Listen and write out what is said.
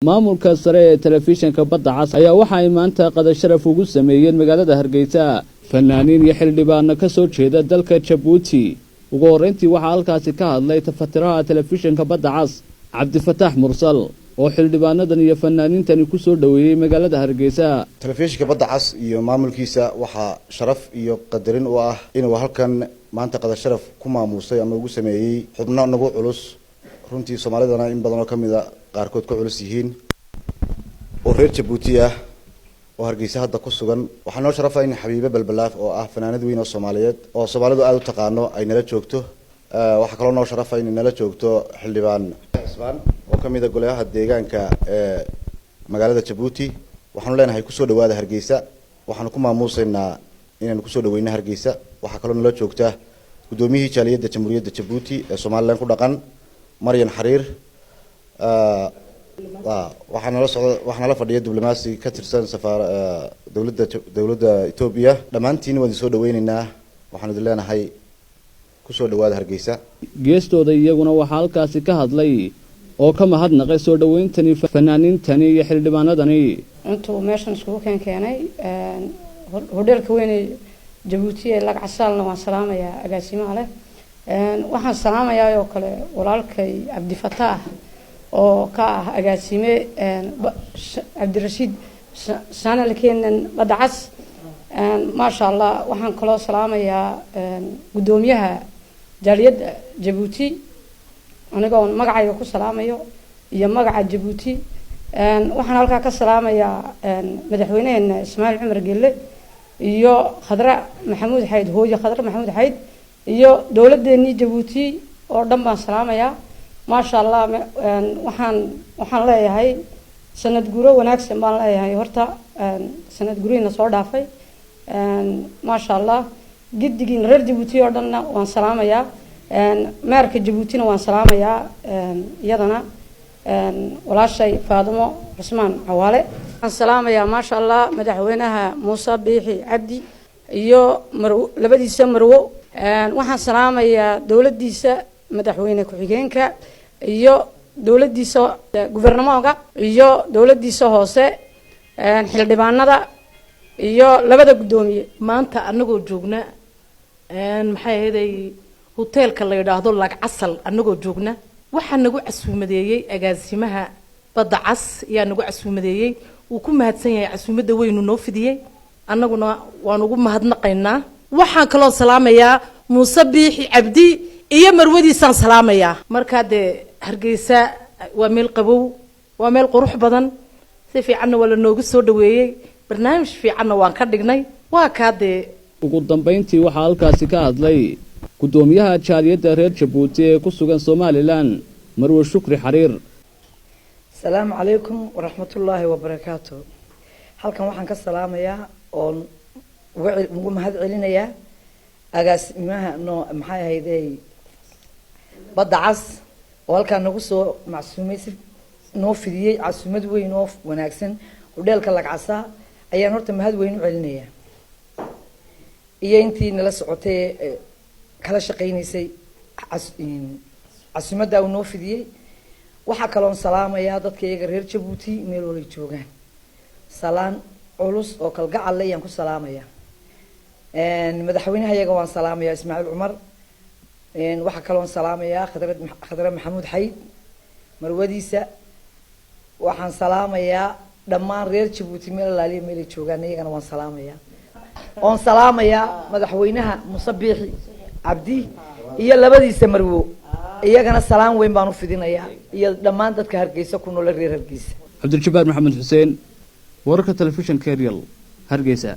Maamulka sare ee Telefishinka Badda Cas ayaa waxa ay maanta qada sharaf ugu sameeyeen magaalada Hargeysa fanaaniin iyo xildhibaano ka soo jeeda dalka Jabuuti. Ugu horreyntii waxaa halkaasi ka hadlay tafatiraha Telefishinka Badda Cas, Cabdifataax Mursal, oo xildhibaanadan iyo fanaaniintani ku soo dhoweeyey magaalada Hargeysa. Telefishinka Badda Cas iyo maamulkiisa waxaa sharaf iyo qadarin u ah inuu halkan maanta qada sharaf ku maamuusay ama ugu sameeyey xubno nagu culus runtii, Soomaalidana in badan oo kamid a qaarkood ka culus yihiin, oo reer Jabuuti ah oo Hargeysa hadda ku sugan. Waxaa noo sharafa in Xabiibe Balbalaaf, oo ah fanaanad weyn oo Soomaaliyeed oo Soomaalidu aada u taqaano, ay nala joogto. Waxaa kaloo noo sharafa inay nala joogto Xildhibaan Cismaan oo kamid a golayaha deegaanka ee magaalada Jabuuti. Waxaanu leenahay, kusoo dhawaada Hargeysa. Waxaanu ku maamuusaynaa inaanu kusoo dhaweyno Hargeysa. Waxaa kaloo nala joogta guddoomiyihii jaaliyadda Jamhuuriyadda Jabuuti ee Somaliland ku dhaqan, Maryan Xariir. Waxaa nala socda, waxaa nala fadhiya diblomaasi ka tirsan safaar dowladda Etoobiya. Dhammaantiin waan idin soo dhaweyneynaa. Waxaanu idin leenahay, kusoo dhawaada Hargeysa. Geestooda iyaguna waxaa halkaasi ka hadlay oo ka mahadnaqay soo dhaweyntani fanaaniintani iyo xildhibaanadani. Intuu meeshan iskugu keenay hodheelka weyne Jabuuti ee Lagcasaalna waan salaamayaa agaasimaha leh. Waxaan salaamayaa oo kale walaalkay Cabdifataax oo ka ah agaasime Cabdirashiid sanalkeenan Badda Cas, maasha Allah. Waxaan kaloo salaamayaa guddoomiyaha jaaliyadda Jabuuti, anigoon magacayga ku salaamayo iyo magaca Jabuuti. Waxaan halkaa ka salaamayaa madaxweyneheena Ismaaciil Cumar Gelle iyo Khadra Maxamuud Xayd, hooye Khadra Maxamuud Xayd, iyo dowladeenii Jabuuti oo dhan baan salaamayaa, maasha Allah. Waxaan leeyahay sanad guro wanaagsan baan leeyahay. Horta sanad gurihiina soo dhaafay, maasha Allah. Giddigiin reer Jabuuti oo dhanna waan salaamayaa. Maarka Jabuutina waan salaamayaa, iyadana walaashay Faadimo Cusmaan Cawaale waan salaamayaa, maasha Allah. Madaxweynaha Muuse Biixi Cabdi iyo marwo, labadiisa marwo waxaan salaamayaa, dowladdiisa, madaxweyne ku-xigeenka iyo dowladdiisa guvernamoga iyo dowladdiisa hoose, xildhibaanada iyo labada guddoomiye. Maanta anagoo joogna, maxay ahaday, hoteelka la yidhaahdo Lagcasal anagoo joogna, waxaa nagu casuumadeeyey agaasimaha Badda Cas ayaa nagu casuumadeeyey. Wuu ku mahadsan yahay casuumadda weynu noo fidiyey, annaguna waan ugu mahadnaqaynaa. Waxaan kaloo salaamayaa Muuse Biixi Cabdi iyo marwadiisaan salaamayaa. Markaa dee Hargeysa waa meel qabow, waa meel qurux badan, si fiicanna waa la noogu soo dhaweeyey. Barnaamij fiicanna waan ka dhignay, waa kaa dee. Ugu dambayntii waxaa halkaasi ka hadlay guddoomiyaha jaaliyadda reer Jabuuti ee ku sugan Somaliland, Marwe Shukri Xariir. Asalaamu calaykum waraxmatullaahi wabarakaatu. Halkan waxaan ka salaamayaa oon ugu mahad celinayaa agaasimaha noo, maxay ahaydey, Badda Cas oo halkaa nagu soo macsuumay, si noo fidiyey casuumad weyn oo wanaagsan. Hodheelka Lagcasaa ayaan horta mahad weyn u celinayaa, iyo intii nala socotay ee kala shaqaynaysay casuumadda uu noo fidiyey. Waxaa kaloon salaamayaa dadka iyaga reer Jabuuti meel walay joogaan. Salaan culus oo kalgacal le ayaan ku salaamayaa. Madaxweynaha iyaga waan salaamayaa, Ismaaciil Cumar. Waxaa kaloon salaamayaa Khadre Maxamuud Xayd marwadiisa. Waxaan salaamayaa dhammaan reer Jabuuti meel alaaliya meelay joogaan, iyagana waan salaamayaa. Oon salaamayaa madaxweynaha Muuse Biixi Cabdi iyo labadiisa marwo, iyagana salaan weyn baan u fidinayaa, iyo dhammaan dadka Hargeysa ku noole, reer Hargeysa. Cabdiljabaar Maxamed Xuseen, wararka telefishinka Eryal, Hargeysa.